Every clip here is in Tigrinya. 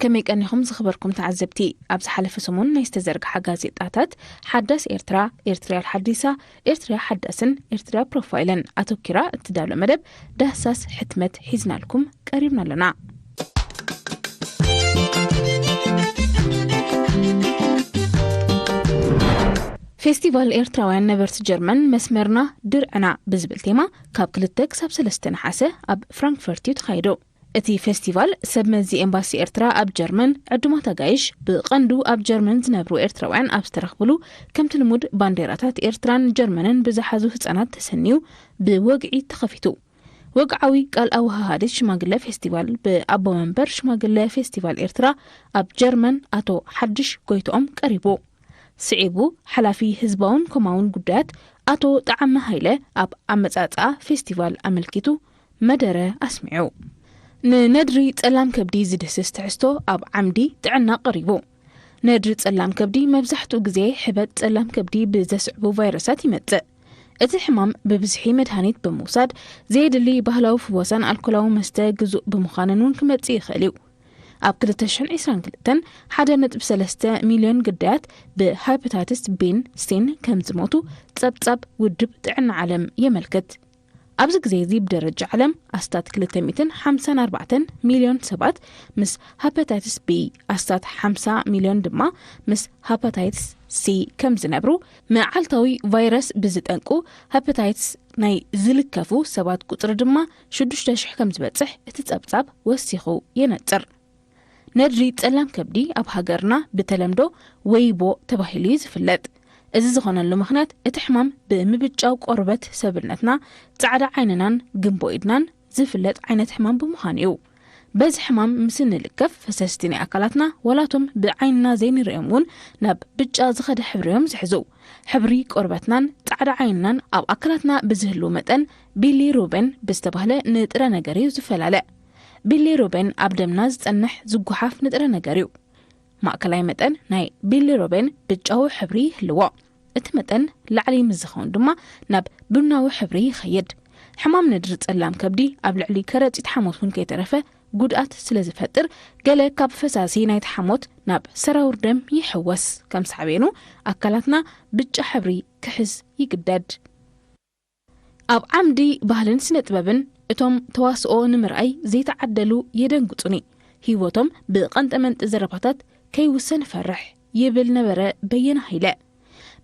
ከመይ ቀኒኹም ዝኸበርኩም ተዓዘብቲ? ኣብ ዝሓለፈ ሰሙን ናይ ዝተዘርግሓ ጋዜጣታት ሓዳስ ኤርትራ፣ ኤርትርያ ሓዲሳ፣ ኤርትርያ ሓዳስን ኤርትርያ ፕሮፋይልን ኣተኪራ እትዳሎ መደብ ዳህሳስ ሕትመት ሒዝናልኩም ቀሪብና ኣለና። ፌስቲቫል ኤርትራውያን ነበርቲ ጀርመን መስመርና ድርዕና ብዝብል ቴማ ካብ ክልተ ክሳብ ሰለስተ ነሓሰ ኣብ ፍራንክፈርት እዩ ተኻይዱ። እቲ ፌስቲቫል ሰብ መዚ ኤምባሲ ኤርትራ ኣብ ጀርመን፣ ዕዱማት ኣጋይሽ፣ ብቐንዱ ኣብ ጀርመን ዝነብሩ ኤርትራውያን ኣብ ዝተረኽብሉ፣ ከምቲ ልሙድ ባንዴራታት ኤርትራን ጀርመንን ብዝሓዙ ህጻናት ተሰንዩ ብወግዒ ተኸፊቱ። ወግዓዊ ቃል ኣወሃሃዲት ሽማግለ ፌስቲቫል ብኣቦ መንበር ሽማግለ ፌስቲቫል ኤርትራ ኣብ ጀርመን ኣቶ ሓድሽ ጎይትኦም ቀሪቡ። ስዒቡ ሓላፊ ህዝባውን ኮማውን ጉዳያት ኣቶ ጠዓመ ሃይለ ኣብ ኣመጻጽኣ ፌስቲቫል ኣመልኪቱ መደረ ኣስሚዑ። ንነድሪ ጸላም ከብዲ ዝድህስስ ትሕዝቶ ኣብ ዓምዲ ጥዕና ቀሪቡ። ነድሪ ጸላም ከብዲ መብዛሕትኡ ግዜ ሕበጥ ጸላም ከብዲ ብዘስዕቡ ቫይረሳት ይመጽእ። እቲ ሕማም ብብዝሒ መድሃኒት ብምውሳድ ዘየድሊ ባህላዊ ፍወሳን ኣልኮላዊ መስተ ግዙእ ብምዃንን እውን ክመጽእ ይኽእል እዩ። ኣብ ክልተ ሽሕን ዕስራን ክልተን ሓደ ነጥቢ ሰለስተ ሚልዮን ግዳያት ብሃይፓታይትስ ቢን ሲን ከም ዝሞቱ ጸብጻብ ውድብ ጥዕና ዓለም የመልክት። ኣብዚ ግዜ እዚ ብደረጃ ዓለም ኣስታት ክልተ ሚእትን ሓምሳን ኣርባዕተን ሚልዮን ሰባት ምስ ሃፓታይትስ ቢ፣ ኣስታት ሓምሳ ሚልዮን ድማ ምስ ሃፓታይትስ ሲ ከም ዝነብሩ፣ መዓልታዊ ቫይረስ ብዝጠንቁ ሃፓታይትስ ናይ ዝልከፉ ሰባት ቁጽሪ ድማ ሽዱሽተ ሽሕ ከም ዝበጽሕ እቲ ጸብጻብ ወሲኹ የነጽር። ነድሪ ጸላም ከብዲ ኣብ ሃገርና ብተለምዶ ወይቦ ተባሂሉ እዩ ዝፍለጥ። እዚ ዝኾነሉ ምኽንያት እቲ ሕማም ብምብጫው ቆርበት ሰብነትና፣ ጻዕዳ ዓይንናን ግንቦ ኢድናን ዝፍለጥ ዓይነት ሕማም ብምዃኑ እዩ። በዚ ሕማም ምስ እንልከፍ ፈሰስቲ ናይ ኣካላትና ዋላቶም ብዓይንና ዘይንርእዮም እውን ናብ ብጫ ዝኸደ ሕብሪ እዮም ዝሕዙ። ሕብሪ ቆርበትናን ጻዕዳ ዓይንናን ኣብ ኣካላትና ብዝህሉ መጠን ቢሊሩበን ብዝተባህለ ንጥረ ነገር እዩ ዝፈላለ። ቢሊሩበን ኣብ ደምና ዝጸንሕ ዝጓሓፍ ንጥረ ነገር እዩ። ማእከላይ መጠን ናይ ቢሊሩበን ብጫዊ ሕብሪ ይህልዎ። እቲ መጠን ላዕሊ ምስ ዝኸውን ድማ ናብ ቡናዊ ሕብሪ ይኸይድ። ሕማም ነድሪ ጸላም ከብዲ ኣብ ልዕሊ ከረጺት ሓሞት እውን ከይተረፈ ጉድኣት ስለ ዝፈጥር፣ ገለ ካብ ፈሳሲ ናይቲ ሓሞት ናብ ሰራውር ደም ይሕወስ። ከም ሳዕቤኑ ኣካላትና ብጫ ሕብሪ ክሕዝ ይግደድ። ኣብ ዓምዲ ባህልን ስነ ጥበብን እቶም ተዋስኦ ንምርኣይ ዘይተዓደሉ የደንግጹኒ። ህይወቶም ብቐንጠመንጢ ዘረባታት ከይውሰን እፈርሕ፣ ይብል ነበረ በየነ ሃይለ።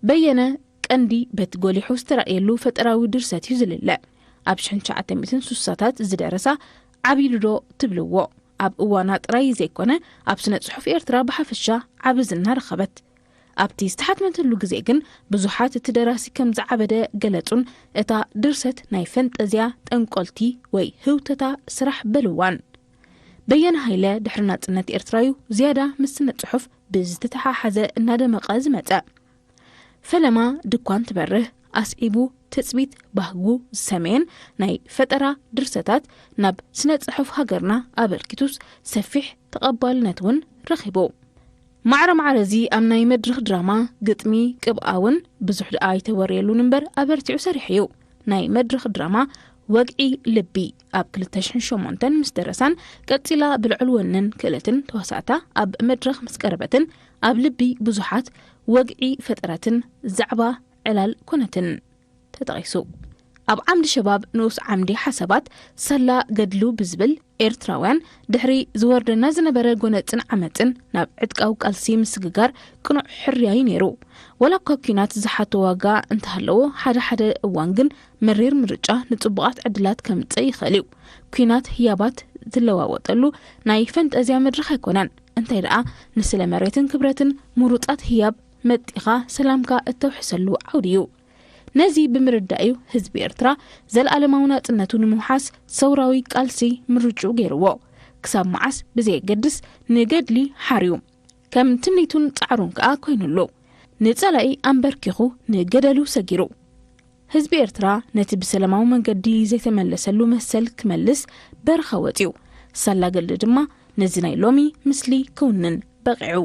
በየነ ቀንዲ በቲ ጎሊሑ ዝተራእየሉ ፈጠራዊ ድርሰት እዩ ዝልለ። ኣብ ሽሕን ትሽዓተ ሚእትን ስሳታት ዝደረሳ ዓቢሉ ዶ ትብልዎ፣ ኣብ እዋና ጥራይ ዘይኮነ ኣብ ስነ ጽሑፍ ኤርትራ ብሓፈሻ ዓቢ ዝና ረኸበት። ኣብቲ ዝተሓትመትሉ ግዜ ግን ብዙሓት እቲ ደራሲ ከም ዝዓበደ ገለጹን እታ ድርሰት ናይ ፈንጠዝያ ጠንቆልቲ ወይ ህውተታ ስራሕ በልዋን። በየነ ሃይለ ድሕሪ ናጽነት ኤርትራዩ ዝያዳ ምስ ስነ ጽሑፍ ብዝተተሓሓዘ እናደመቐ ዝመጸ። ፈለማ ድኳን ትበርህ ኣስዒቡ ትጽቢት ባህጉ ዝሰመየን ናይ ፈጠራ ድርሰታት ናብ ስነ ጽሑፍ ሃገርና ኣበርኪቱስ ሰፊሕ ተቐባልነት እውን ረኺቡ። ማዕረ ማዕረ እዚ ኣብ ናይ መድረኽ ድራማ ግጥሚ ቅብኣ እውን ብዙሕ ደኣ ኣይተወርየሉን እምበር ኣበርቲዑ ሰሪሑ እዩ። ናይ መድረኽ ድራማ ወግዒ ልቢ ኣብ ክልተ ሽሕን ሸሞንተን ምስ ደረሳን ቀጺላ ብልዑል ወንን ክእለትን ተዋሳእታ ኣብ መድረኽ ምስ ቀረበትን ኣብ ልቢ ብዙሓት ወግዒ ፈጠረትን ዛዕባ ዕላል ኮነትን ተጠቒሱ። ኣብ ዓምዲ ሸባብ ንኡስ ዓምዲ ሓሳባት ሳላ ገድሉ ብዝብል ኤርትራውያን ድሕሪ ዝወርደና ዝነበረ ጎነጽን ዓመጽን ናብ ዕጥቃዊ ቃልሲ ምስግጋር ቅኑዕ ሕርያዩ ነይሩ። ዋላ እኳ ኲናት ዝሓቶ ዋጋ እንተሃለዎ፣ ሓደ ሓደ እዋን ግን መሪር ምርጫ ንጽቡቓት ዕድላት ከምጽእ ይኽእል እዩ። ኲናት ህያባት ዝለዋወጠሉ ናይ ፈንጠዝያ መድረኽ ኣይኮነን። እንታይ ደኣ ንስለ መሬትን ክብረትን ምሩጻት ህያብ መጢኻ ሰላምካ እተውሕሰሉ ዓውዲ እዩ። ነዚ ብምርዳእ እዩ ህዝቢ ኤርትራ ዘለኣለማዊ ናጽነቱ ንምውሓስ ሰውራዊ ቃልሲ ምርጭኡ ገይርዎ። ክሳብ መዓስ ብዘየገድስ ንገድሊ ሓርዩ። ከም ትምኒቱን ጻዕሩን ከኣ ኮይኑሉ። ንጸላኢ ኣንበርኪኹ ንገደሉ ሰጊሩ። ህዝቢ ኤርትራ ነቲ ብሰላማዊ መንገዲ ዘይተመለሰሉ መሰል ክመልስ በረኻ ወጺኡ። ሳላ ገድሊ ድማ ነዚ ናይ ሎሚ ምስሊ ክውንን በቒዑ።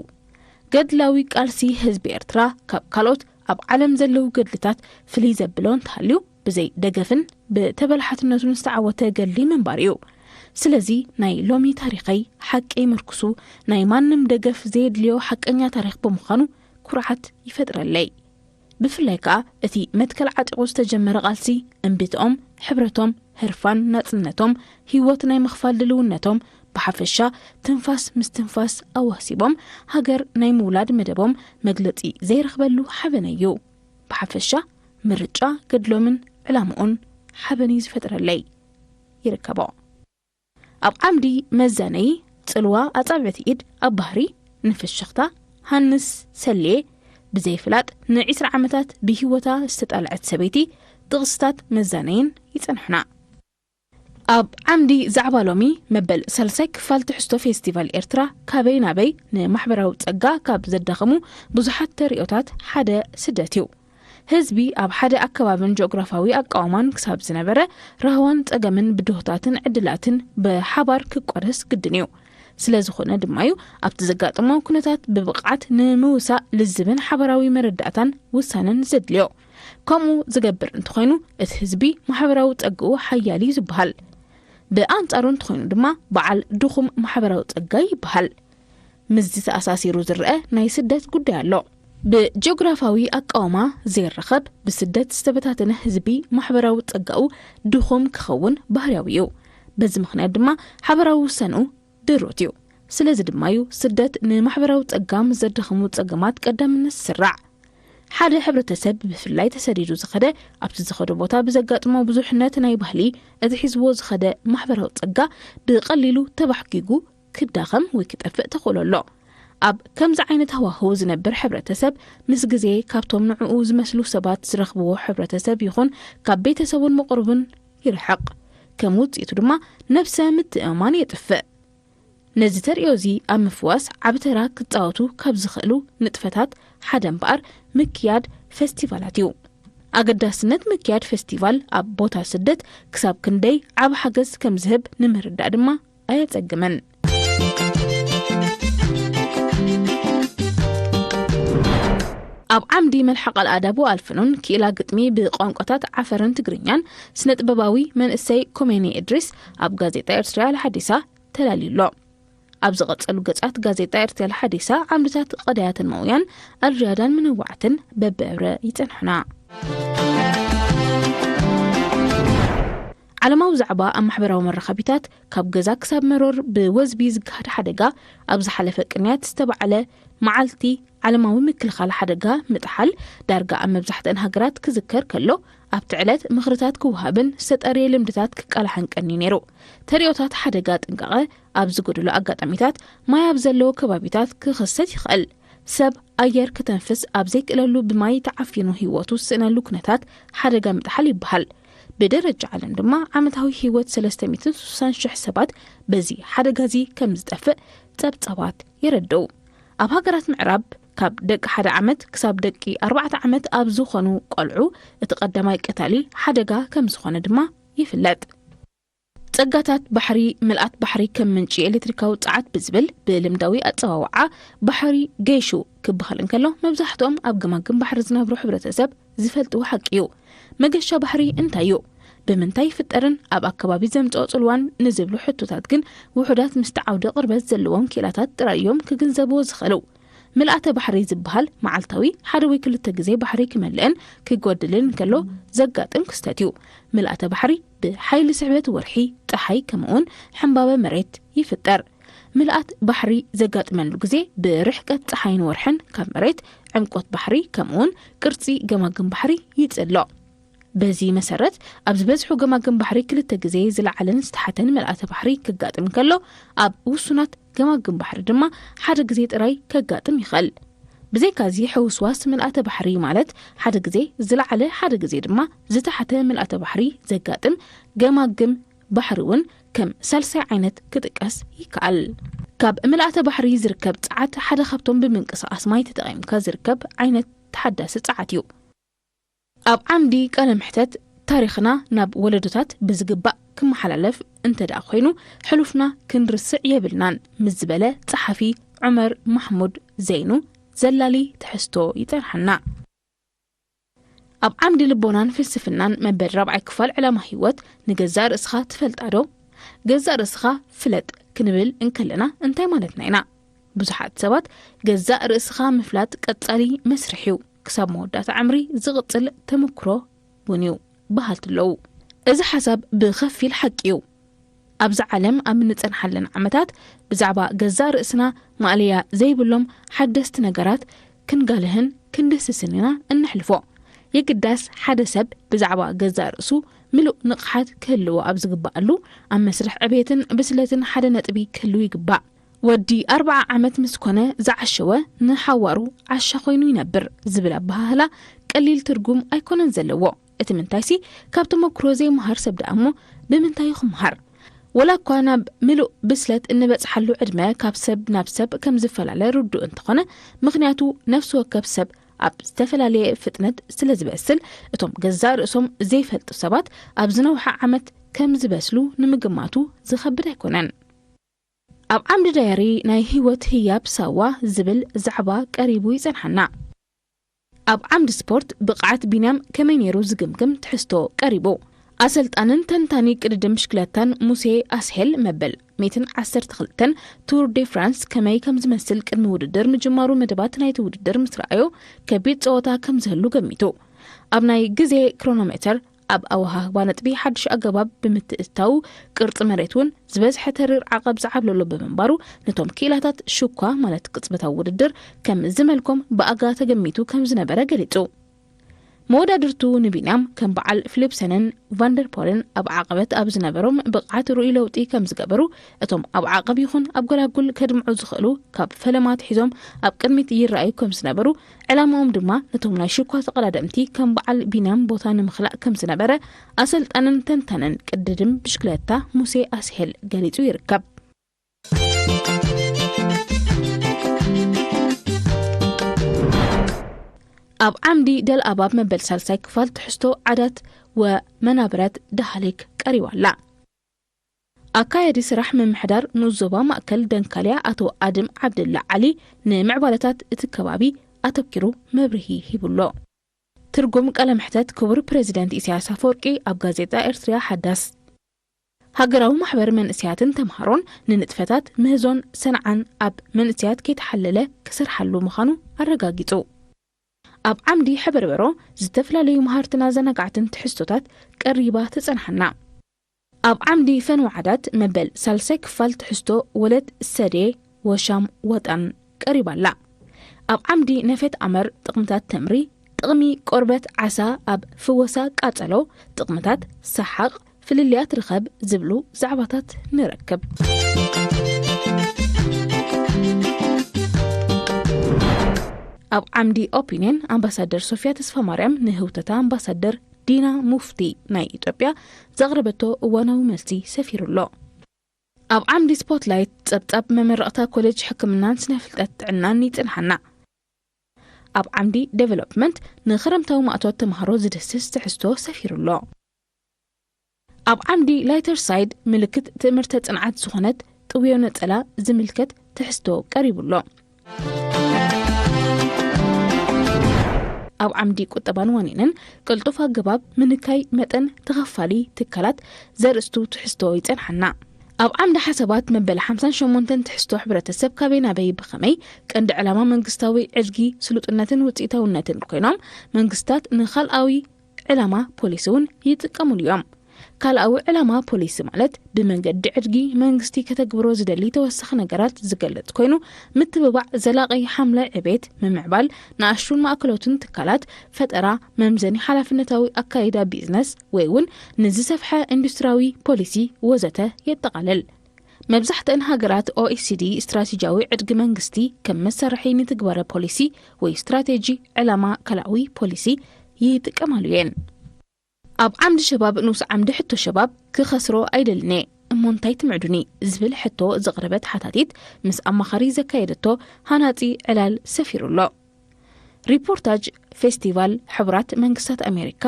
ገድላዊ ቃልሲ ህዝቢ ኤርትራ ካብ ካልኦት ኣብ ዓለም ዘለዉ ገድልታት ፍልይ ዘብሎ እንተሃልዩ፣ ብዘይ ደገፍን ብተበላሓትነቱን ዝተዓወተ ገድሊ ምንባር እዩ። ስለዚ ናይ ሎሚ ታሪኸይ ሓቂ ምርኩሱ ናይ ማንም ደገፍ ዘየድልዮ ሓቀኛ ታሪኽ ብምዃኑ ኩርዓት ይፈጥረለይ። ብፍላይ ከኣ እቲ መትከል ዓጢቑ ዝተጀመረ ቃልሲ እምቢትኦም፣ ሕብረቶም፣ ህርፋን ናጽነቶም፣ ህይወት ናይ ምኽፋል ድልውነቶም፣ ብሓፈሻ ትንፋስ ምስ ትንፋስ ኣዋሲቦም ሃገር ናይ ምውላድ መደቦም መግለጺ ዘይረኽበሉ ሓበን እዩ። ብሓፈሻ ምርጫ ገድሎምን ዕላምኡን ሓበን እዩ ዝፈጥረለይ። ይርከቦ። ኣብ ዓምዲ መዛነዪ ጽልዋ ኣጻብዕቲ ኢድ ኣብ ባህሪ ንፍሽኽታ ሃንስ ሰልየ ብዘይፍላጥ ንዒስራ ዓመታት ብህይወታ ዝተጣልዐት ሰበይቲ ጥቕስታት መዛነይን ይጸንሑና። ኣብ ዓምዲ ዛዕባ ሎሚ መበል ሳልሳይ ክፋል ትሕዝቶ ፌስቲቫል ኤርትራ ካበይ ናበይ ንማሕበራዊ ጸጋ ካብ ዘዳኸሙ ብዙሓት ተርእዮታት ሓደ ስደት እዩ። ህዝቢ ኣብ ሓደ ኣከባብን ጂኦግራፋዊ ኣቃውማን ክሳብ ዝነበረ ራህዋን ጸገምን ብድሆታትን ዕድላትን ብሓባር ክቋደስ ግድን እዩ። ስለ ዝኾነ ድማ እዩ ኣብቲ ዘጋጠሞ ኩነታት ብብቕዓት ንምውሳእ ልዝብን ሓባራዊ መረዳእታን ውሳነን ዘድልዮ። ከምኡ ዝገብር እንተኾይኑ እቲ ህዝቢ ማሕበራዊ ጸግኡ ሓያል እዩ ዝበሃል። ብኣንጻሩ እንተኾይኑ ድማ በዓል ድኹም ማሕበራዊ ጸጋ ይበሃል። ምስዚ ተኣሳሲሩ ዝረአ ናይ ስደት ጉዳይ ኣሎ። ብጂኦግራፋዊ ኣቃውማ ዘይረኸብ ብስደት ዝተበታተነ ህዝቢ ማሕበራዊ ጸጋኡ ድኹም ክኸውን ባህርያዊ እዩ። በዚ ምኽንያት ድማ ሓበራዊ ውሳንኡ ድሩት እዩ። ስለዚ ድማ እዩ ስደት ንማሕበራዊ ጸጋ ምስ ዘዳኸሙ ጸገማት ቀዳምነት ዝስራዕ። ሓደ ሕብረተሰብ ብፍላይ ተሰዲዱ ዝኸደ ኣብቲ ዝኸዶ ቦታ ብዘጋጥሞ ብዙሕነት ናይ ባህሊ እቲ ሒዝዎ ዝኸደ ማሕበራዊ ጸጋ ብቐሊሉ ተባሕጊጉ ክዳኸም ወይ ክጠፍእ ተኽእሎ ኣሎ። ኣብ ከምዚ ዓይነት ሃዋህው ዝነብር ሕብረተሰብ ምስ ግዜ ካብቶም ንዕኡ ዝመስሉ ሰባት ዝረኽብዎ ሕብረተሰብ ይኹን ካብ ቤተሰቡን መቕርቡን ይርሕቕ። ከም ውጽኢቱ ድማ ነብሰ ምትእምማን የጥፍእ። ነዚ ተርእዮ እዚ ኣብ ምፍዋስ ዓቢ ተራ ክጻወቱ ካብ ዝኽእሉ ንጥፈታት ሓደ እምበኣር ምክያድ ፈስቲቫላት እዩ። ኣገዳስነት ምክያድ ፈስቲቫል ኣብ ቦታ ስደት ክሳብ ክንደይ ዓቢ ሓገዝ ከም ዝህብ ንምርዳእ ድማ ኣየጸግምን። ኣብ ዓምዲ መልሓቕ ኣልኣዳብ ወኣልፍኑን ክኢላ ግጥሚ ብቋንቋታት ዓፈርን ትግርኛን ስነ ጥበባዊ መንእሰይ ኮሜኒ እድሪስ ኣብ ጋዜጣ ኤርትራ ኣልሓዲሳ ተላልዩ ኣሎ። ኣብ ዝቐጸሉ ገጻት ጋዜጣ ኤርትራ ኣልሓዲሳ ዓምድታት ቀዳያትን መውያን ኣልርያዳን ምንዋዕትን በብዕብረ ይጸንሑና። ዓለማዊ ዛዕባ ኣብ ማሕበራዊ መራኸቢታት ካብ ገዛ ክሳብ መሮር ብወዝቢ ዝገሃድ ሓደጋ ኣብ ዝሓለፈ ቅንያት ዝተባዕለ መዓልቲ ዓለማዊ ምክልኻል ሓደጋ ምጥሓል ዳርጋ ኣብ መብዛሕትአን ሃገራት ክዝከር ከሎ ኣብቲ ዕለት ምኽርታት ክወሃብን ዝተጠርየ ልምድታት ክቃላሕን ቀንዩ ነይሩ። ተርእዮታት ሓደጋ ጥንቃቐ ኣብ ዝጎደሎ ኣጋጣሚታት ማይ ኣብ ዘለዎ ከባቢታት ክኽሰት ይኽእል። ሰብ ኣየር ከተንፍስ ኣብ ዘይክእለሉ ብማይ ተዓፊኑ ህይወቱ ዝስእነሉ ኩነታት ሓደጋ ምጥሓል ይበሃል። ብደረጃ ዓለም ድማ ዓመታዊ ህይወት ሰለስተ ሚእትን ስሳን ሽሕ ሰባት በዚ ሓደጋ እዚ ከም ዝጠፍእ ጸብጻባት የረድኡ። ኣብ ሃገራት ምዕራብ ካብ ደቂ ሓደ ዓመት ክሳብ ደቂ ኣርባዕተ ዓመት ኣብ ዝኾኑ ቆልዑ እቲ ቀዳማይ ቀታሊ ሓደጋ ከም ዝኾነ ድማ ይፍለጥ። ጸጋታት ባሕሪ፣ ምልኣት ባሕሪ ከም ምንጪ ኤሌክትሪካዊ ጸዓት ብዝብል ብልምዳዊ ኣጸዋውዓ ባሕሪ ገይሹ ክበሃል እንከሎ፣ መብዛሕትኦም ኣብ ገማግም ባሕሪ ዝነብሩ ሕብረተሰብ ዝፈልጥዎ ሓቂ እዩ። መገሻ ባሕሪ እንታይ እዩ? ብምንታይ ይፍጠርን ኣብ ኣከባቢ ዘምጽኦ ጽልዋን ንዝብሉ ሕቶታት ግን ውሑዳት ምስቲ ዓውዲ ቅርበት ዘለዎም ክኢላታት ጥራይ እዮም ክግንዘብዎ ዝኽእሉ። ምልኣተ ባሕሪ ዝበሃል መዓልታዊ ሓደ ወይ ክልተ ግዜ ባሕሪ ክመልእን ክጎድልን እንከሎ ዘጋጥም ክስተት እዩ። ምልኣተ ባሕሪ ብሓይሊ ስሕበት ወርሒ፣ ጸሓይ፣ ከምኡውን ሕምባበ መሬት ይፍጠር። ምልኣት ባሕሪ ዘጋጥመሉ ግዜ ብርሕቀት ጸሓይን ወርሕን ካብ መሬት፣ ዕምቆት ባሕሪ፣ ከምኡውን ቅርጺ ገማግም ባሕሪ ይጽሎ። በዚ መሰረት፣ ኣብ ዝበዝሑ ገማግም ባሕሪ ክልተ ግዜ ዝለዓለን ዝተሓተን ምልኣተ ባሕሪ ከጋጥም ከሎ፣ ኣብ ውሱናት ገማግም ባሕሪ ድማ ሓደ ግዜ ጥራይ ከጋጥም ይኽእል። ብዘይካዚ፣ ሕውስዋስ ምልኣተ ባሕሪ ማለት ሓደ ግዜ ዝለዓለ ሓደ ግዜ ድማ ዝተሓተ ምልኣተ ባሕሪ ዘጋጥም ገማግም ባሕሪ እውን ከም ሳልሳይ ዓይነት ክጥቀስ ይከኣል። ካብ ምልኣተ ባሕሪ ዝርከብ ጸዓት ሓደ ካብቶም ብምንቅስቓስ ማይ ተጠቒምካ ዝርከብ ዓይነት ተሓዳሲ ጸዓት እዩ። ኣብ ዓምዲ ቃለ መሕተት ታሪኽና ናብ ወለዶታት ብዝግባእ ክመሓላለፍ እንተ ደኣ ኮይኑ፣ ሕሉፍና ክንርስዕ የብልናን ምስ ዝበለ ጸሓፊ ዑመር ማሕሙድ ዘይኑ ዘላሊ ትሕዝቶ ይጸንሓና። ኣብ ዓምዲ ልቦናን ፍልስፍናን መበል ራብዓይ ክፋል ዕላማ ህይወት ንገዛእ ርእስኻ ትፈልጣ ዶ? ገዛእ ርእስኻ ፍለጥ ክንብል እንከለና እንታይ ማለትና ኢና? ብዙሓት ሰባት ገዛእ ርእስኻ ምፍላጥ ቀጻሊ መስርሕ እዩ፣ ክሳብ መወዳእታ ዕምሪ ዝቕጽል ተመክሮ እውን እዩ በሃልቲ ኣለዉ። እዚ ሓሳብ ብኸፊል ሓቂ እዩ። ኣብዛ ዓለም ኣብ እንጸንሓለን ዓመታት ብዛዕባ ገዛእ ርእስና ማእለያ ዘይብሎም ሓደስቲ ነገራት ክንጋልህን ክንድህስስን ኢና እነሕልፎ። የግዳስ ሓደ ሰብ ብዛዕባ ገዛእ ርእሱ ምሉእ ንቕሓት ክህልዎ ኣብ ዝግበኣሉ፣ ኣብ መስርሕ ዕቤትን ብስለትን ሓደ ነጥቢ ክህሉ ይግባእ። ወዲ ኣርብዓ ዓመት ምስ ኮነ ዝዓሸወ ንሓዋሩ ዓሻ ኮይኑ ይነብር ዝብል ኣበሃህላ ቀሊል ትርጉም ኣይኮነን ዘለዎ። እቲ ምንታይሲ ካብ ተመክሮ ዘይመሃር ሰብ ደኣ እሞ ብምንታይ እዩ ክመሃር? ወላ እኳ ናብ ምሉእ ብስለት እንበጽሓሉ ዕድመ ካብ ሰብ ናብ ሰብ ከም ዝፈላለ ርዱእ እንተኾነ፣ ምኽንያቱ ነፍሲ ወከፍ ሰብ ኣብ ዝተፈላለየ ፍጥነት ስለ ዝበስል፣ እቶም ገዛእ ርእሶም ዘይፈልጡ ሰባት ኣብ ዝነውሐ ዓመት ከም ዝበስሉ ንምግማቱ ዝኸብድ ኣይኮነን። ኣብ ዓምዲ ዳየሪ ናይ ህይወት ህያብ ሳዋ ዝብል ዛዕባ ቀሪቡ ይጸንሓና። ኣብ ዓምዲ ስፖርት ብቕዓት ቢንያም ከመይ ነይሩ ዝግምግም ትሕዝቶ ቀሪቡ። ኣሰልጣንን ተንታኒ ቅድድም ብሽክለታን ሙሴ ኣስሄል መበል ሚእትን ዓሰርተ ክልተን ቱር ዴ ፍራንስ ከመይ ከም ዝመስል ቅድሚ ውድድር ምጅማሩ መደባት ናይቲ ውድድር ምስ ረኣዮ ከቢድ ጸወታ ከም ዝህሉ ገሚቱ። ኣብ ናይ ግዜ ክሮኖሜተር ኣብ ኣወሃህባ ነጥቢ ሓድሽ ኣገባብ ብምትእትታዉ ቅርጺ መሬት እውን ዝበዝሐ ተሪር ዓቐብ ዝዓብለሎ ብምንባሩ ነቶም ክኢላታት ሽኳ ማለት ቅጽበታዊ ውድድር ከም ዝመልኮም ብኣጋ ተገሚቱ ከም ዝነበረ ገሊጹ። መወዳድርቱ ንቢንያም ከም በዓል ፊሊፕሰንን ቫንደርፖልን ኣብ ዓቐበት ኣብ ዝነበሮም ብቕዓት ርኡይ ለውጢ ከም ዝገበሩ እቶም ኣብ ዓቐብ ይኹን ኣብ ጎላጉል ከድምዑ ዝኽእሉ ካብ ፈለማ ኣትሒዞም ኣብ ቅድሚት ይረኣዩ ከም ዝነበሩ ዕላማኦም ድማ ነቶም ናይ ሽኳ ተቐዳደምቲ ከም በዓል ቢንያም ቦታ ንምኽላእ ከም ዝነበረ ኣሰልጣንን ተንታንን ቅድድም ብሽክለታ ሙሴ ኣስሄል ገሊጹ ይርከብ። ኣብ ዓምዲ ደልኣባብ መበል ሳልሳይ ክፋል ትሕዝቶ ዓዳት ወመናብረት ዳህሌክ ቀሪባ ኣላ። ኣካያዲ ስራሕ ምምሕዳር ንኡስ ዞባ ማእከል ደንካልያ ኣቶ ኣድም ዓብደላ ዓሊ ንምዕባለታት እቲ ከባቢ ኣተኪሩ መብርሂ ሂቡሎ። ትርጉም ቃለ መሕተት ክቡር ፕሬዚደንት ኢሳያስ ኣፈወርቂ ኣብ ጋዜጣ ኤርትርያ ሓዳስ። ሃገራዊ ማሕበር መንእሰያትን ተምሃሮን ንንጥፈታት ምህዞን ሰንዓን ኣብ መንእሰያት ከይተሓለለ ክሰርሓሉ ምዃኑ ኣረጋጊጹ። ኣብ ዓምዲ ሕበርበሮ ዝተፈላለዩ መሃርትን ኣዘናጋዕትን ትሕዝቶታት ቀሪባ ትጸንሓና። ኣብ ዓምዲ ፈን ወዓዳት መበል ሳልሳይ ክፋል ትሕዝቶ ወለት ሰዴ ወሻም ወጣን ቀሪባ ኣላ። ኣብ ዓምዲ ነፈት ኣመር ጥቕምታት ተምሪ፣ ጥቕሚ ቆርበት ዓሳ ኣብ ፍወሳ ቃጸሎ፣ ጥቕምታት ሰሓቕ፣ ፍልልያት ርኸብ ዝብሉ ዛዕባታት ንረክብ። ኣብ ዓምዲ ኦፒንየን ኣምባሳደር ሶፊያ ተስፋማርያም ንህውተታ ኣምባሳደር ዲና ሙፍቲ ናይ ኢትዮጵያ ዘቕረበቶ እዋናዊ መልሲ ሰፊሩ ኣሎ። ኣብ ዓምዲ ስፖትላይት ጸብጻብ መመረቕታ ኮሌጅ ሕክምናን ስነ ፍልጠት ጥዕናን ይጽንሓና። ኣብ ዓምዲ ዴቨሎፕመንት ንኽረምታዊ ማእቶት ተምሃሮ ዝድህስስ ትሕዝቶ ሰፊሩ ኣሎ። ኣብ ዓምዲ ላይተር ሳይድ ምልክት ትእምርተ ጽንዓት ዝኾነት ጥውዮ ነጸላ ዝምልከት ትሕዝቶ ቀሪቡ ኣሎ። ኣብ ዓምዲ ቁጠባን ዋኒንን ቅልጡፍ ኣገባብ ምንካይ መጠን ተኸፋሊ ትካላት ዘርእስቱ ትሕዝቶ ይጸንሓና። ኣብ ዓምዲ ሓሳባት መበል ሓምሳን ሸሞንተን ትሕዝቶ ሕብረተሰብ ካበይ ናበይ ብኸመይ ቀንዲ ዕላማ መንግስታዊ ዕድጊ ስሉጥነትን ውጽኢታውነትን ኮይኖም መንግስታት ንኻልኣዊ ዕላማ ፖሊሲ እውን ይጥቀሙሉ እዮም። ካልኣዊ ዕላማ ፖሊሲ ማለት ብመንገዲ ዕድጊ መንግስቲ ከተግብሮ ዝደሊ ተወሳኺ ነገራት ዝገልጽ ኮይኑ ምትብባዕ ዘላቒ ሓምላይ ዕቤት፣ ምምዕባል ንኣሽቱን ማእከሎትን ትካላት፣ ፈጠራ፣ መምዘኒ ሓላፍነታዊ ኣካይዳ ቢዝነስ ወይ እውን ንዝሰፍሐ ኢንዱስትሪያዊ ፖሊሲ ወዘተ የጠቓልል። መብዛሕትአን ሃገራት ኦኢሲዲ ስትራቴጂያዊ ዕድጊ መንግስቲ ከም መሳርሒ ንትግበረ ፖሊሲ ወይ ስትራቴጂ ዕላማ ካልኣዊ ፖሊሲ ይጥቀማሉ እየን። ኣብ ዓምዲ ሸባብ ንኡስ ዓምዲ ሕቶ ሸባብ ክኸስሮ ኣይደልን እየ እሞ እንታይ ትምዕዱኒ ዝብል ሕቶ ዘቕረበት ሓታቲት ምስ ኣማኻሪ ዘካየደቶ ሃናጺ ዕላል ሰፊሩ ኣሎ። ሪፖርታጅ ፌስቲቫል ሕቡራት መንግስታት ኣሜሪካ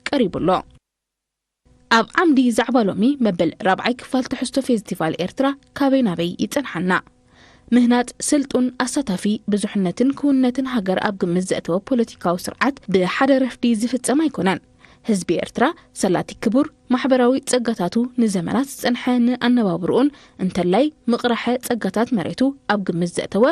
ቀሪቡ ኣሎ። ኣብ ዓምዲ ዛዕባ ሎሚ መበል ራብዓይ ክፋል ትሕዝቶ ፌስቲቫል ኤርትራ ካበይ ናበይ ይጸንሓና። ምህናጽ ስልጡን ኣሳታፊ ብዙሕነትን ክውንነትን ሃገር ኣብ ግምት ዘእተወ ፖለቲካዊ ስርዓት ብሓደ ረፍዲ ዝፍጸም ኣይኮነን። ህዝቢ ኤርትራ ሰላቲ ክቡር ማሕበራዊ ጸጋታቱ ንዘመናት ዝጸንሐ ንኣነባብርኡን እንተላይ ምቕራሐ ጸጋታት መሬቱ ኣብ ግምት ዘእተወ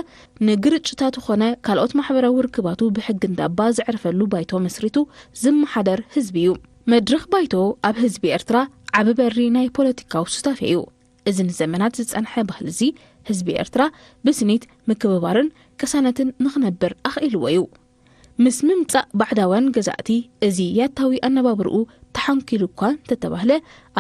ንግርጭታቱ ኾነ ካልኦት ማሕበራዊ ርክባቱ ብሕጊ እንዳባ ዘዕርፈሉ ባይቶ መስሪቱ ዝመሓደር ህዝቢ እዩ። መድረኽ ባይቶ ኣብ ህዝቢ ኤርትራ ዓቢ በሪ ናይ ፖለቲካዊ ሱታፌ እዩ። እዚ ንዘመናት ዝጸንሐ ባህሊ እዚ ህዝቢ ኤርትራ ብስኒት ምክብባርን ቅሳነትን ንኽነብር ኣኽኢልዎ እዩ። ምስ ምምጻእ ባዕዳውያን ገዛእቲ እዚ ያታዊ ኣነባብርኡ ተሓንኪሉ እኳ እንተተባህለ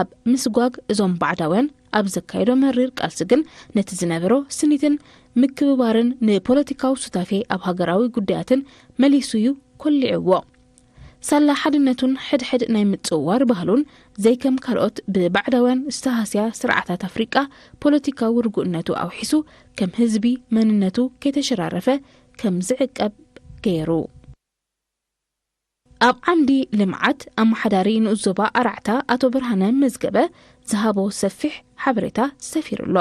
ኣብ ምስጓግ እዞም ባዕዳውያን ኣብ ዘካየዶ መሪር ቃልሲ ግን ነቲ ዝነበሮ ስኒትን ምክብባርን ንፖለቲካዊ ሱታፌ ኣብ ሃገራዊ ጉዳያትን መሊሱ እዩ ኮሊዕዎ። ሳላ ሓድነቱን ሕድሕድ ናይ ምጽውዋር ባህሉን ዘይከም ካልኦት ብባዕዳውያን ዝተሃስያ ስርዓታት ኣፍሪቃ ፖለቲካዊ ርጉእነቱ ኣውሒሱ ከም ህዝቢ መንነቱ ከይተሸራረፈ ከም ዝዕቀብ ገይሩ። ኣብ ዓምዲ ልምዓት ኣመሓዳሪ ንኡስ ዞባ ኣራዕታ ኣቶ ብርሃነ መዝገበ ዝሃቦ ሰፊሕ ሓበሬታ ሰፊሩ ኣሎ።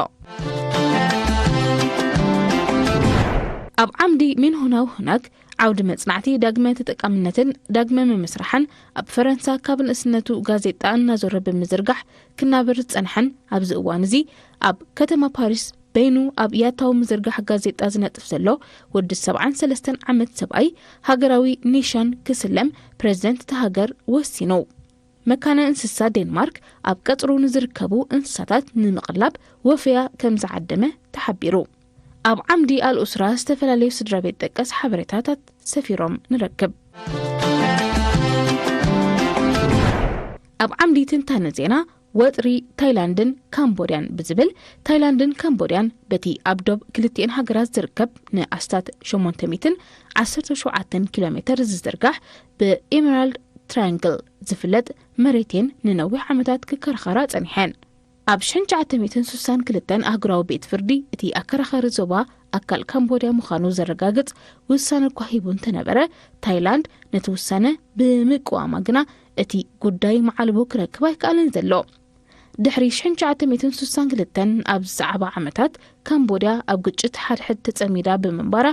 ኣብ ዓምዲ ሚንሆናው ሁናክ ዓውዲ መጽናዕቲ ዳግመ ተጠቃምነትን ዳግመ ምምስራሕን ኣብ ፈረንሳ ካብ ንእስነቱ ጋዜጣ እናዞረ ብምዝርጋሕ ክናበር ዝጸንሐን ኣብዚ እዋን እዚ ኣብ ከተማ ፓሪስ በይኑ ኣብ ያታዊ ምዝርጋሕ ጋዜጣ ዝነጥፍ ዘሎ ወዲ ሰብዓን ሰለስተን ዓመት ሰብኣይ ሃገራዊ ኒሻን ክስለም ፕረዚደንት እታ ሃገር ወሲኑ። መካነ እንስሳ ዴንማርክ ኣብ ቀጽሩ ንዝርከቡ እንስሳታት ንምቕላብ ወፈያ ከም ዝዓደመ ተሓቢሩ። ኣብ ዓምዲ ኣልኡስራ ዝተፈላለዩ ስድራ ቤት ጠቀስ ሓበሬታታት ሰፊሮም ንረክብ። ኣብ ዓምዲ ትንታነ ዜና ወጥሪ ታይላንድን ካምቦድያን ብዝብል፣ ታይላንድን ካምቦድያን በቲ ኣብ ዶብ ክልቲኤን ሃገራት ዝርከብ ንኣስታት ሸሞንተ ሚእትን ዓሰርተ ሸውዓተን ኪሎ ሜተር ዝዝርጋሕ ብኤመራልድ ትራያንግል ዝፍለጥ መሬቴን ንነዊሕ ዓመታት ክከራኸራ ጸኒሐን። ኣብ ሽሕን ትሽዓተ ሚእትን ስሳን ክልተን ኣህጉራዊ ቤት ፍርዲ እቲ ኣከራኻሪ ዞባ ኣካል ካምቦድያ ምዃኑ ዘረጋግጽ ውሳነ እኳ ሂቡ እንተነበረ፣ ታይላንድ ነቲ ውሳነ ብምቅዋማ ግና እቲ ጉዳይ መዓልቦ ክረክብ ኣይከኣለን ዘሎ። ድሕሪ ሽሕን ትሽዓተ ሚእትን ስሳን ክልተን ኣብ ዝጸዓባ ዓመታት ካምቦድያ ኣብ ግጭት ሓድሕድ ተጸሚዳ ብምንባራ፣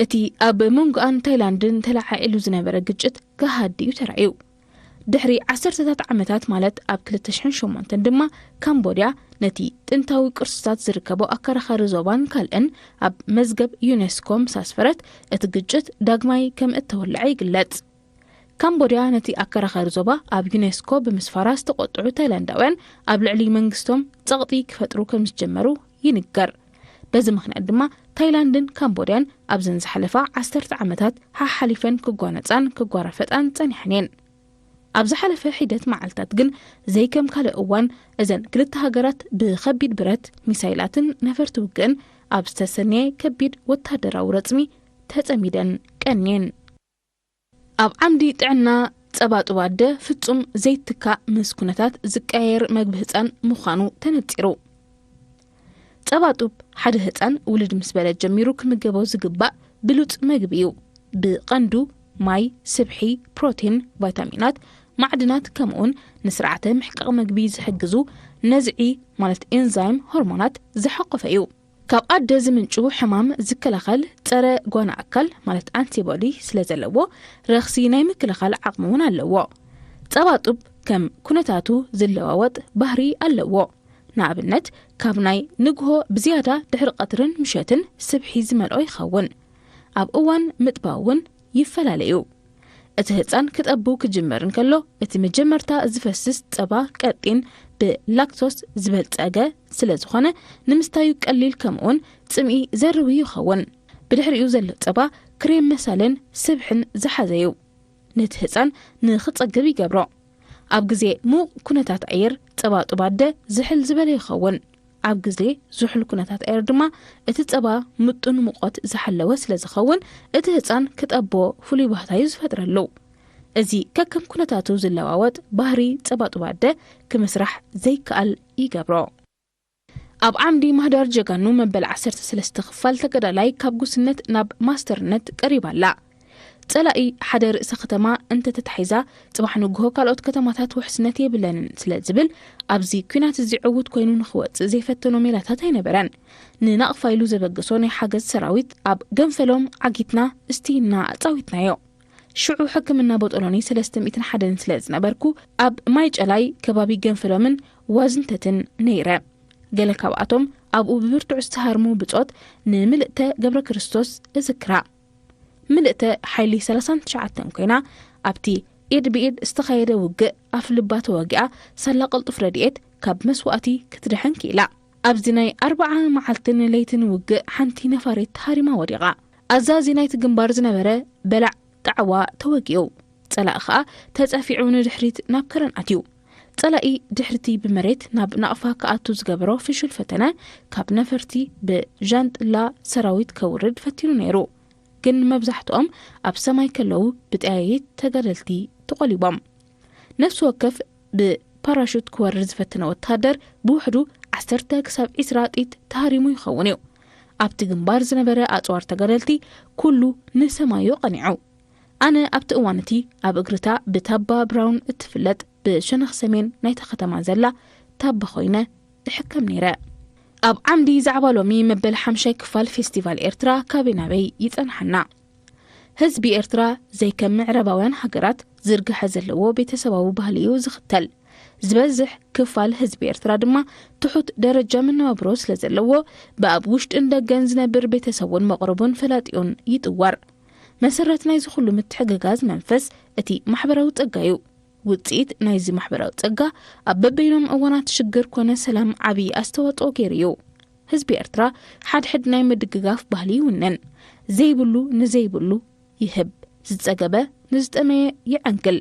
እቲ ኣብ መንጎኣን ታይላንድን ተለዓዒሉ ዝነበረ ግጭት ክሃድእ እዩ ተራእዩ። ድሕሪ ዓሰርተታት ዓመታት ማለት ኣብ ክልተ ሽሕን ሸሞንተን ድማ ካምቦድያ ነቲ ጥንታዊ ቅርስታት ዝርከቦ ኣከራኻሪ ዞባን ካልእን ኣብ መዝገብ ዩኔስኮ ምስ ኣስፈረት እቲ ግጭት ዳግማይ ከም እተወልዐ ይግለጽ። ካምቦድያ ነቲ ኣከራኻሪ ዞባ ኣብ ዩኔስኮ ብምስፋራ ዝተቖጥዑ ታይላንዳውያን ኣብ ልዕሊ መንግስቶም ጸቕጢ ክፈጥሩ ከም ዝጀመሩ ይንገር። በዚ ምኽንያት ድማ ታይላንድን ካምቦድያን ኣብዘን ዝሓለፋ ዓሰርተ ዓመታት ሓሓሊፈን ክጓነጻን ክጓራፈጣን ጸኒሐን እየን። ኣብ ዝሓለፈ ሒደት መዓልታት ግን ዘይከም ካልእ እዋን እዘን ክልተ ሃገራት ብኸቢድ ብረት፣ ሚሳይላትን ነፈርቲ ውግእን ኣብ ዝተሰነየ ከቢድ ወታደራዊ ረጽሚ ተጸሚደን ቀንየን። ኣብ ዓምዲ ጥዕና ጸባ ጡብ ኣደ ፍጹም ዘይትካእ ምስ ኩነታት ዝቀያየር መግቢ ህጻን ምዃኑ ተነጺሩ። ጸባ ጡብ ሓደ ህጻን ውልድ ምስ በለ ጀሚሩ ክምገቦ ዝግባእ ብሉጽ መግቢ እዩ። ብቐንዱ ማይ፣ ስብሒ፣ ፕሮቲን፣ ቫይታሚናት፣ ማዕድናት ከምኡውን ንስርዓተ ምሕቃቕ መግቢ ዝሕግዙ ነዝዒ ማለት ኤንዛይም ሆርሞናት ዝሓቆፈ እዩ። ካብ ኣደ ዝምንጩ ሕማም ዝከላኸል ጸረ ጓና ኣካል ማለት ኣንቲቦዲ ስለ ዘለዎ ረኽሲ ናይ ምክልኻል ዓቕሚ እውን ኣለዎ። ጸባ ጡብ ከም ኩነታቱ ዝለዋወጥ ባህሪ ኣለዎ። ንኣብነት ካብ ናይ ንግሆ ብዝያዳ ድሕሪ ቀትርን ምሸትን ስብሒ ዝመልኦ ይኸውን። ኣብ እዋን ምጥባው እውን ይፈላለዩ። እቲ ህጻን ክጠቡ ክጅምር እንከሎ እቲ መጀመርታ ዝፈስስ ጸባ ቀጢን ብላክቶስ ዝበልጸገ ስለ ዝኾነ ንምስታዩ ቀሊል ከምኡውን ጽምኢ ዘርዊ ይኸውን። ብድሕሪኡ ዘሎ ጸባ ክሬም መሳልን ስብሕን ዝሓዘ እዩ። ነቲ ህጻን ንኽጸግብ ይገብሮ። ኣብ ግዜ ምዉቕ ኩነታት ኣየር ጸባ ጡብ ኣደ ዝሕል ዝበለ ይኸውን። ኣብ ግዜ ዝሑል ኩነታት ኣየር ድማ እቲ ጸባ ምጡን ሙቐት ዝሓለወ ስለ ዝኸውን እቲ ህጻን ክጠቦ ፍሉይ ባህታ እዩ ዝፈጥረሉ። እዚ ከከም ኩነታቱ ዝለዋወጥ ባህሪ ጸባ ጡብ ኣደ ክምስራሕ ዘይከኣል ይገብሮ። ኣብ ዓምዲ ማህዳር ጀጋኑ መበል ዓሰርተ ሰለስተ ክፋል ተጋዳላይ ካብ ጉስነት ናብ ማስተርነት ቀሪባ ኣላ። ጸላኢ ሓደ ርእሰ ከተማ እንተተታሒዛ ጽባሕ ንግሆ ካልኦት ከተማታት ውሕስነት የብለንን ስለ ዝብል ኣብዚ ኲናት እዚ ዕዉት ኮይኑ ንኽወጽእ ዘይፈተኖ ሜላታት ኣይነበረን። ንናቕፋ ኢሉ ዘበገሶ ናይ ሓገዝ ሰራዊት ኣብ ገንፈሎም ዓጊትና እስቲና ኣጻዊትናዮ። ሽዑ ሕክምና ቦጦሎኒ ሰለስተ ሚእትን ሓደን ስለ ዝነበርኩ፣ ኣብ ማይ ጨላይ ከባቢ ገንፈሎምን ዋዝንተትን ነይረ። ገለ ካብኣቶም ኣብኡ ብብርቱዕ ዝተሃርሙ ብጾት ንምልእተ ገብረ ክርስቶስ እዝክራ። ምልእተ ሓይሊ ሰላሳን ትሽዓተን ኮይና፣ ኣብቲ ኢድ ብኢድ ዝተኻየደ ውግእ ኣፍ ልባ ተወጊኣ፣ ሳላ ቅልጡፍ ረድኤት ካብ መስዋእቲ ክትድሕን ክኢላ። ኣብዚ ናይ ኣርብዓ መዓልትን ለይትን ውግእ ሓንቲ ነፋሪት ተሃሪማ ወዲቓ። ኣዛዚ ናይቲ ግንባር ዝነበረ በላዕ ጣዕዋ ተወጊኡ። ጸላኢ ኸኣ ተጸፊዑ ንድሕሪት ናብ ከረን ኣትዩ። ጸላኢ ድሕርቲ ብመሬት ናብ ናቕፋ ክኣቱ ዝገበሮ ፍሹል ፈተነ፣ ካብ ነፈርቲ ብጃንጥላ ሰራዊት ከውርድ ፈቲኑ ነይሩ። ግን መብዛሕትኦም ኣብ ሰማይ ከለዉ ብጠያይት ተጋደልቲ ተቖሊቦም። ነፍሲ ወከፍ ብፓራሹት ክወርድ ዝፈተነ ወተሃደር ብውሕዱ ዓሰርተ ክሳብ ዒስራ ጥይት ተሃሪሙ ይኸውን እዩ። ኣብቲ ግንባር ዝነበረ ኣጽዋር ተጋደልቲ ኩሉ ንሰማዩ ቀኒዑ። ኣነ ኣብቲ እዋን እቲ ኣብ እግርታ ብታባ ብራውን እትፍለጥ ብሸነኽ ሰሜን ናይታ ከተማ ዘላ ታባ ኮይነ እሕከም ነይረ። ኣብ ዓምዲ ዛዕባ ሎሚ መበል ሓምሻይ ክፋል ፌስቲቫል ኤርትራ ካበይ ናበይ ይጸንሓና። ህዝቢ ኤርትራ ዘይከም ምዕራባውያን ሃገራት ዝርግሐ ዘለዎ ቤተሰባዊ ባህሊ እዩ ዝኽተል። ዝበዝሕ ክፋል ህዝቢ ኤርትራ ድማ ትሑት ደረጃ መነባብሮ ስለ ዘለዎ፣ ብኣብ ውሽጥን ደገን ዝነብር ቤተሰቡን መቕርቡን ፈላጢኡን ይጥወር። መሰረት ናይዚ ኩሉ ምትሕግጋዝ መንፈስ እቲ ማሕበራዊ ጸጋ እዩ። ውጽኢት ናይዚ ማሕበራዊ ጸጋ ኣብ በበይኖም እዋናት ሽግር ኮነ ሰላም ዓቢ ኣስተዋጽኦ ገይሩ እዩ። ህዝቢ ኤርትራ ሓድሕድ ናይ ምድግጋፍ ባህሊ ይውንን። ዘይብሉ ንዘይብሉ ይህብ፣ ዝጸገበ ንዝጠመየ ይዕንክል፣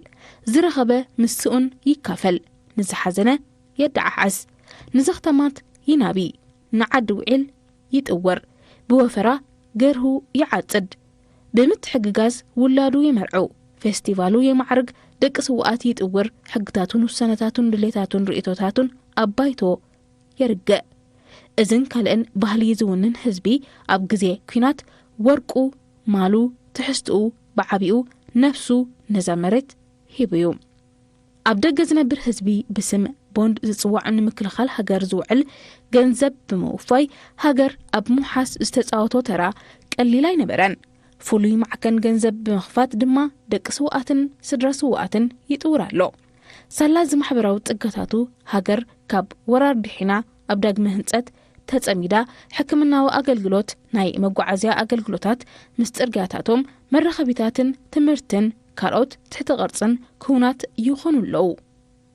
ዝረኸበ ምስ ስኡን ይካፈል፣ ንዝሓዘነ የደዓዓስ፣ ንዘኽተማት ይናቢ፣ ንዓዲ ውዒል ይጥውር፣ ብወፈራ ገርሁ ይዓጽድ፣ ብምትሕግጋዝ ውላዱ ይመርዑ፣ ፌስቲቫሉ የማዕርግ፣ ደቂ ስውኣት ይጥውር፣ ሕግታቱን ውሳነታቱን ድሌታቱን ርእይቶታቱን ኣብ ባይቶ የርግእ። እዝን ካልእን ባህሊ ዝውንን ህዝቢ ኣብ ግዜ ኲናት ወርቁ፣ ማሉ፣ ትሕዝትኡ፣ ብዓቢኡ ነፍሱ ነዛ መሬት ሂቡ እዩ። ኣብ ደገ ዝነብር ህዝቢ ብስም ቦንድ ዝጽዋዕ ንምክልኻል ሃገር ዝውዕል ገንዘብ ብምውፋይ ሃገር ኣብ ምውሓስ ዝተጻወቶ ተራ ቀሊል ኣይነበረን። ፍሉይ ማዕከን ገንዘብ ብምኽፋት ድማ ደቂ ስውኣትን ስድራ ስውኣትን ይጥውር ኣሎ። ሳላ እዚ ማሕበራዊ ጸጋታቱ ሃገር ካብ ወራር ድሒና ኣብ ዳግመ ህንጸት ተጸሚዳ፣ ሕክምናዊ ኣገልግሎት፣ ናይ መጓዓዝያ ኣገልግሎታት ምስ ጽርግያታቶም፣ መራኸቢታትን ትምህርትን ካልኦት ትሕተ ቅርጽን ክውናት ይኾኑ ኣለዉ።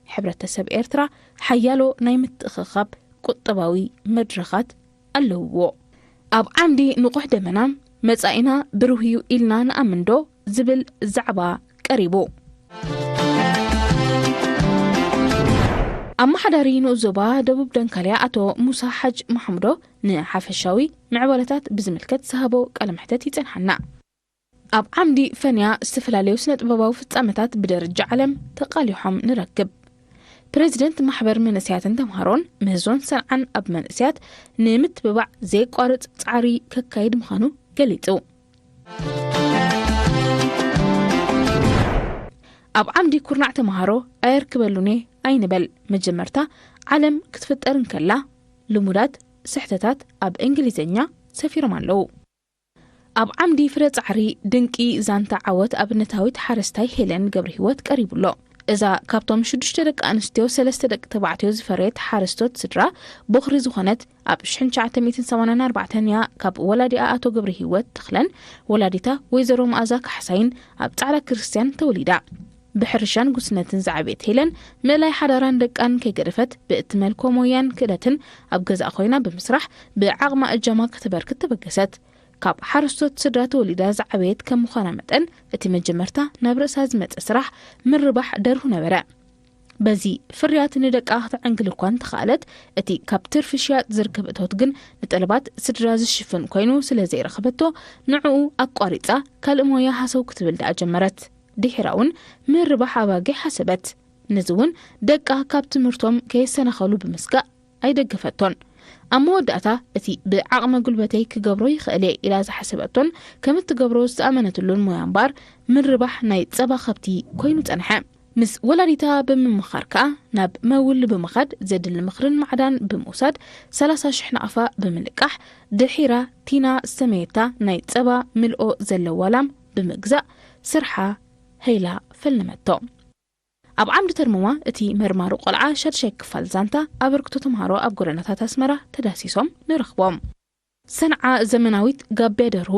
ሕብረተሰብ ኤርትራ ሓያሎ ናይ ምትእኽኻብ ቁጠባዊ መድረኻት ኣለውዎ። ኣብ ዓምዲ ንቑሕ ደመና መጻኢና ብሩህ እዩ ኢልና ንኣምን ዶ ዝብል ዛዕባ ቀሪቡ። ኣመሓዳሪ ንኡስ ዞባ ደቡብ ደንካልያ ኣቶ ሙሳ ሓጅ ማሕሙዶ ንሓፈሻዊ ምዕባለታት ብዝምልከት ዝሃቦ ቃለ መሕተት ይጸንሓና። ኣብ ዓምዲ ፈንያ ዝተፈላለዩ ስነ ጥበባዊ ፍጻመታት ብደረጃ ዓለም ተቃሊሖም ንረክብ። ፕሬዚደንት ማሕበር መንእሰያትን ተምሃሮን ምህዞን ሰንዓን ኣብ መንእሰያት ንምትብባዕ ዘየቋርጽ ጻዕሪ ከካይድ ምዃኑ ገሊጹ። ኣብ ዓምዲ ኩርናዕ ተምሃሮ ኣየርክበሉን እየ ኣይንበል። መጀመርታ ዓለም ክትፍጠር እንከላ ልሙዳት ስሕተታት ኣብ እንግሊዝኛ ሰፊሮም ኣለዉ። ኣብ ዓምዲ ፍረ ጻዕሪ ድንቂ ዛንታ ዓወት ኣብነታዊት ሓረስታይ ሄለን ገብረሂወት ቀሪቡ ኣሎ። እዛ ካብቶም ሽዱሽተ ደቂ ኣንስትዮ ሰለስተ ደቂ ተባዕትዮ ዝፈረየት ሓረስቶት ስድራ ቦኽሪ ዝኾነት ኣብ ሽሕን ትሽዓተ ሚእትን ሰማንያን ኣርባዕተን እያ ካብ ወላዲኣ ኣቶ ገብረሂወት ተኽለን ወላዲታ ወይዘሮ መኣዛ ካሕሳይን ኣብ ጻዕዳ ክርስትያን ተወሊዳ። ብሕርሻን ጉስነትን ዝዓበየት ሄለን ምእላይ ሓዳራን ደቃን ከይገደፈት ብእትመልኮ ሞያን ክእለትን ኣብ ገዛእ ኮይና ብምስራሕ ብዓቕማ እጃማ ከተበርክት ተበገሰት። ካብ ሓረስቶት ስድራ ተወሊዳ ዝዓበየት ከም ምዃና መጠን እቲ መጀመርታ ናብ ርእሳ ዝመጸ ስራሕ ምርባሕ ደርሁ ነበረ። በዚ ፍርያት ንደቃ ክተዕንግል እኳ እንተኸኣለት፣ እቲ ካብ ትርፊ ሽያጥ ዝርከብ እቶት ግን ንጠለባት ስድራ ዝሽፍን ኮይኑ ስለ ዘይረኸበቶ፣ ንዕኡ ኣቋሪጻ ካልእ ሞያ ሃሰው ክትብል ደኣ ጀመረት። ድሒራ እውን ምርባሕ ኣባጊዕ ሓሰበት። ነዚ እውን ደቃ ካብ ትምህርቶም ከየሰናኸሉ ብምስጋእ ኣይደገፈቶን። ኣብ መወዳእታ እቲ ብዓቕመ ጉልበተይ ክገብሮ ይኽእል እየ ኢላ ዝሓሰበቶን ከም እትገብሮ ዝተኣመነትሉን ሞያ እምበኣር ምርባሕ ናይ ጸባ ከብቲ ኮይኑ ጸንሐ። ምስ ወላዲታ ብምምኻር ከኣ ናብ መውል ብምኻድ ዘድሊ ምኽርን ማዕዳን ብምውሳድ ሰላሳ ሽሕ ናቕፋ ብምልቃሕ ድሒራ ቲና ዝተመየታ ናይ ጸባ ምልኦ ዘለዋ ላም ብምግዛእ ስርሓ ከይላ ፈልመቶ። ኣብ ዓምዲ ተርሞማ እቲ መርማሪ ቆልዓ ሻድሻይ ክፋል ዛንታ ኣበርክቶ ተምሃሮ ኣብ ጎደናታት ኣስመራ ተዳሲሶም ንረኽቦም። ሰንዓ ዘመናዊት ጋቢያ ደርሁ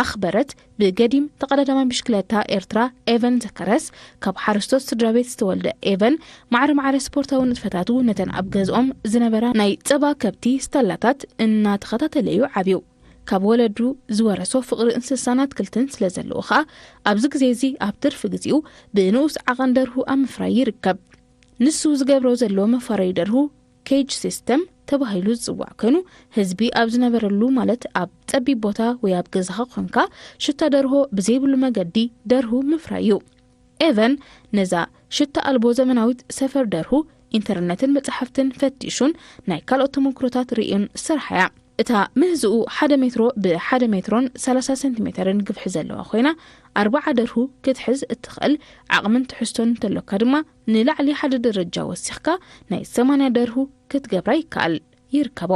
ኣኽበረት። ብገዲም ተቐዳዳማይ ብሽክለታ ኤርትራ ኤቨን ዘከረስ ካብ ሓረስቶት ስድራ ቤት ዝተወልደ ኤቨን ማዕረ ማዕረ ስፖርታዊ ንጥፈታቱ ነተን ኣብ ገዝኦም ዝነበራ ናይ ጸባ ከብቲ ስታላታት እናተኸታተለ እዩ ዓብዩ። ካብ ወለዱ ዝወረሶ ፍቕሪ እንስሳን ኣትክልትን ስለ ዘለዎ ኸኣ ኣብዚ ግዜ እዚ ኣብ ትርፊ ግዜኡ ብንኡስ ዓቐን ደርሁ ኣብ ምፍራይ ይርከብ። ንሱ ዝገብሮ ዘሎ መፋረዪ ደርሁ ኬጅ ሲስተም ተባሂሉ ዝጽዋዕ ኮይኑ ህዝቢ ኣብ ዝነበረሉ ማለት ኣብ ጸቢብ ቦታ ወይ ኣብ ገዛኻ ኮንካ ሽታ ደርሆ ብዘይብሉ መገዲ ደርሁ ምፍራይ እዩ። ኤቨን ነዛ ሽታ ኣልቦ ዘመናዊት ሰፈር ደርሁ ኢንተርነትን መጻሕፍትን ፈቲሹን ናይ ካልኦት ተመክሮታት ርእዩን ስራሕ እያ። እታ ምህዝኡ ሓደ ሜትሮ ብ ሓደ ሜትሮን ሰላሳ ሰንቲሜተርን ግፍሒ ዘለዋ ኮይና ኣርባዓ ደርሁ ክትሕዝ እትኽእል ዓቕምን ትሕዝቶን እንተሎካ ድማ ንላዕሊ ሓደ ደረጃ ወሲኽካ ናይ ሰማንያ ደርሁ ክትገብራ ይከኣል። ይርከቦ።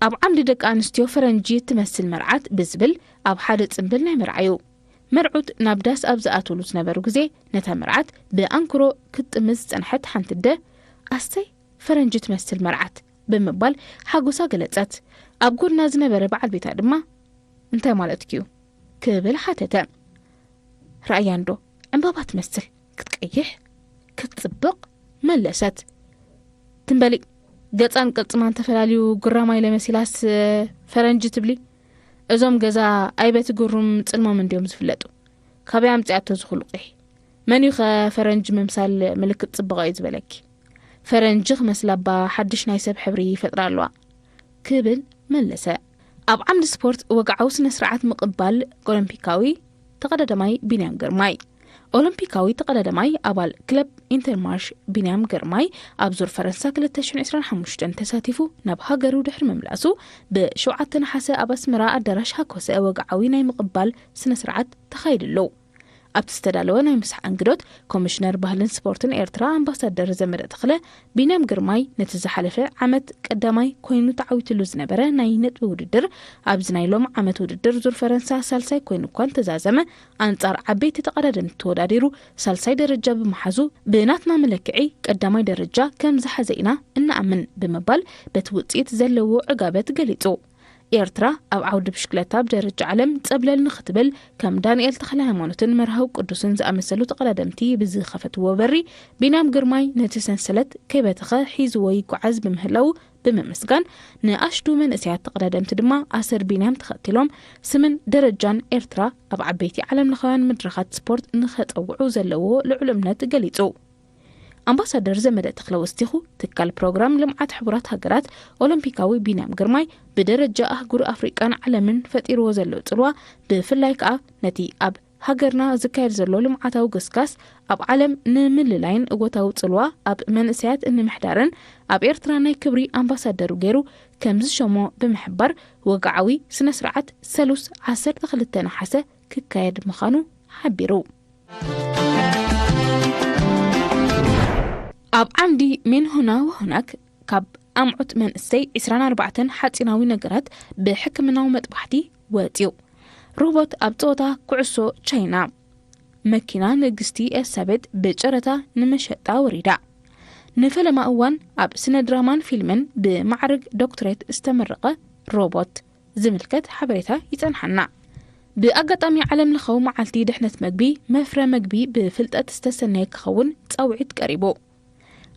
ኣብ ዓምዲ ደቂ ኣንስትዮ ፈረንጂ ትመስል መርዓት ብዝብል ኣብ ሓደ ጽምብል ናይ መርዓዩ መርዑት ናብ ዳስ ኣብ ዝኣትውሉ ዝነበሩ ግዜ ነታ መርዓት ብኣንክሮ ክትጥምዝ ዝጸንሐት ሓንቲ ኣደ ኣሰይ ፈረንጂ ትመስል መርዓት ብምባል ሓጎሳ ገለጸት። ኣብ ጎድና ዝነበረ በዓል ቤታ ድማ እንታይ ማለት እዩ ክብል ሓተተ። ረኣያ እንዶ ዕምባባ ትመስል ክትቀይሕ ክትጽብቕ መለሰት። ትንበሊ ገጻን ቅልጽማን ተፈላልዩ ጉራማይለ መሲላስ ፈረንጂ ትብሊ። እዞም ገዛ ኣይ በቲ ግሩም ጽልሞም እንድዮም ዝፍለጡ። ካበይ ኣምጺኣቶ ዝኹሉ ቂሕ? መን እዩ ኸ ፈረንጂ ምምሳል ምልክት ጽቡቕ እዩ ዝበለኪ? ፈረንጂ ክመስላ እባ ሓድሽ ናይ ሰብ ሕብሪ ይፈጥራ ኣለዋ ክብል መለሰ። ኣብ ዓምዲ ስፖርት ወግዓዊ ስነ ስርዓት ምቕባል ኦሎምፒካዊ ተቐዳዳማይ ቢንያም ግርማይ። ኦሎምፒካዊ ተቐዳዳማይ ኣባል ክለብ ኢንተርማርሽ ቢንያም ግርማይ ኣብ ዙር ፈረንሳ ክልተ ሽሕን ዕስራን ሓሙሽተን ተሳቲፉ ናብ ሃገሩ ድሕሪ ምምላሱ ብሸውዓተ ነሓሰ ኣብ ኣስመራ ኣዳራሽ ሃኮሰ ወግዓዊ ናይ ምቕባል ስነ ስርዓት ተኻይዱ ኣሎ። ኣብቲ ዝተዳለወ ናይ ምሳሕ እንግዶት ኮሚሽነር ባህልን ስፖርትን ኤርትራ ኣምባሳደር ዘመደ ተኽለ ቢንያም ግርማይ ነቲ ዝሓለፈ ዓመት ቀዳማይ ኮይኑ ተዓዊትሉ ዝነበረ ናይ ነጥቢ ውድድር ኣብዚ ናይ ሎም ዓመት ውድድር ዙር ፈረንሳ ሳልሳይ ኮይኑ እኳ እንተዛዘመ ኣንጻር ዓበይቲ ተቐዳደምቲ ተወዳዲሩ ሳልሳይ ደረጃ ብምሓዙ ብናትና መለክዒ ቀዳማይ ደረጃ ከም ዝሓዘ ኢና እንኣምን ብምባል በቲ ውጽኢት ዘለዎ ዕጋበት ገሊጹ። ኤርትራ ኣብ ዓውዲ ብሽክለታ ብደረጃ ዓለም ጸብለል ንኽትብል ከም ዳንኤል ተኽለ ሃይማኖትን መርሃዊ ቅዱስን ዝኣመሰሉ ተቐዳደምቲ ብዝኸፈትዎ በሪ ቢንያም ግርማይ ነቲ ሰንሰለት ከይበተኸ ሒዝዎ ይጓዓዝ ብምህላው ብምምስጋን ንኣሽቱ መንእሰያት ተቐዳደምቲ ድማ ኣሰር ቢንያም ተኸቲሎም ስምን ደረጃን ኤርትራ ኣብ ዓበይቲ ዓለምለኻውያን መድረኻት ስፖርት ንኸጸውዑ ዘለዎ ልዑል እምነት ገሊጹ። ኣምባሳደር ዘመደ ተኽለ ወስቲኹ ትካል ፕሮግራም ልምዓት ሕቡራት ሃገራት ኦሎምፒካዊ ቢንያም ግርማይ ብደረጃ ኣህጉር ኣፍሪቃን ዓለምን ፈጢርዎ ዘሎ ጽልዋ ብፍላይ ከኣ ነቲ ኣብ ሃገርና ዝካየድ ዘሎ ልምዓታዊ ግስጋስ ኣብ ዓለም ንምልላይን እወታዊ ጽልዋ ኣብ መንእሰያት ንምሕዳርን ኣብ ኤርትራ ናይ ክብሪ ኣምባሳደሩ ገይሩ ከም ዝሸሞ ብምሕባር ወግዓዊ ስነ ስርዓት ሰሉስ ዓሰርተ ክልተ ነሓሰ ክካየድ ምዃኑ ሓቢሩ። ኣብ ዓምዲ ሜንሆና ወሆናክ ካብ ኣምዑት መንእሰይ ዕስራን ኣርባዕተን ሓጺናዊ ነገራት ብሕክምናዊ መጥባሕቲ ወጽዩ። ሮቦት ኣብ ጸወታ ኩዕሶ ቻይና። መኪና ንግስቲ ኤልሳቤጥ ብጨረታ ንመሸጣ ወሪዳ። ንፈለማ እዋን ኣብ ስነ ድራማን ፊልምን ብማዕርግ ዶክትሬት ዝተመረቐ ሮቦት ዝምልከት ሓበሬታ ይጸንሓና። ብኣጋጣሚ ዓለም ለኻዊ መዓልቲ ድሕነት መግቢ መፍረ መግቢ ብፍልጠት ዝተሰነየ ክኸውን ጻውዒት ቀሪቡ።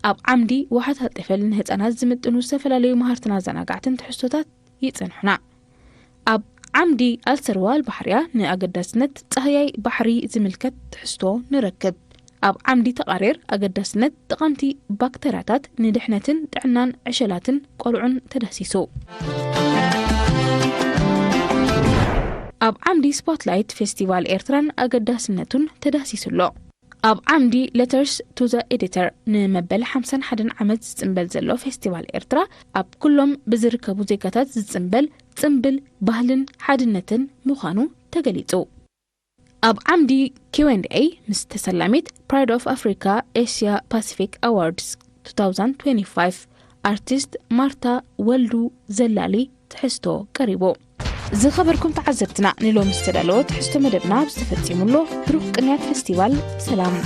ኣብ ዓምዲ ዋሕታት ኤፈል ንህጻናት ዝምጥኑ ዝተፈላለዩ መሃርትን ኣዘናጋዕትን ትሕዝቶታት ይጸንሑና። ኣብ ዓምዲ ኣልሰርዋ ኣልባሕርያ ንኣገዳስነት ጻህያይ ባሕሪ ዝምልከት ትሕዝቶ ንረክብ። ኣብ ዓምዲ ተቓሬር ኣገዳስነት ጠቐምቲ ባክተርያታት ንድሕነትን ጥዕናን ዕሸላትን ቆልዑን ተዳሲሱ። ኣብ ዓምዲ ስፖትላይት ፌስቲቫል ኤርትራን ኣገዳስነቱን ተዳሲሱ ኣሎ። ኣብ ዓምዲ Letters to the Editor ንመበል ሓምሳን ሓደን ዓመት ዝጽንበል ዘሎ ፌስቲቫል ኤርትራ ኣብ ኩሎም ብዝርከቡ ዜጋታት ዝጽንበል ጽንብል ባህልን ሓድነትን ምዃኑ ተገሊጹ። ኣብ ዓምዲ Q and A ምስ ተሰላሚት Pride of Africa Asia Pacific Awards twenty twenty-five ኣርቲስት ማርታ ወልዱ ዘላሊ ትሕዝቶ ቀሪቡ። ዝኸበርኩም ተዓዘብትና፣ ንሎሚ ዝተዳለወ ትሕዝቶ መደብና ኣብዚ ተፈጺሙ ኣሎ። ብሩኽ ቅንያት ፌስቲቫል ሰላም።